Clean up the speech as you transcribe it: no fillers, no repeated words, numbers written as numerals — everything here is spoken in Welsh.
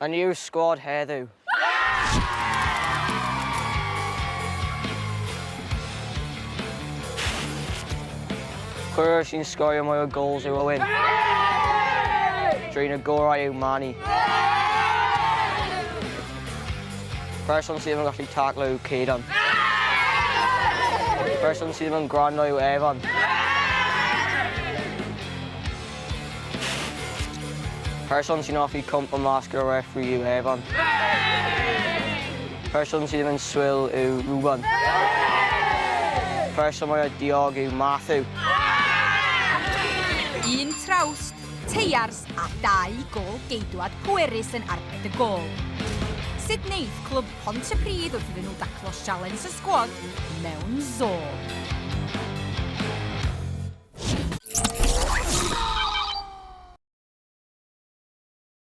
A new squad heddiw. Chwaraewr sy'n sgorio mwy o goals yw Owen. Drain y gorau yw Manny. Person sydd ddim yn gallu taclo yw Caden. Person sydd ddim yn gwrando yw Evan. Person sy'n hoffi cwmpo mas gyda referee yw Evan. Person sydd ddim yn swil yw Ruben. Person mwyaf diog yw Matthew. Un trawst, teiars a dau gôl geidwad pwerus yn arbed y gôl. Sut wneith clwb Pontypridd wrth iddyn nhw daclo sialens y sgwad mewn zoo?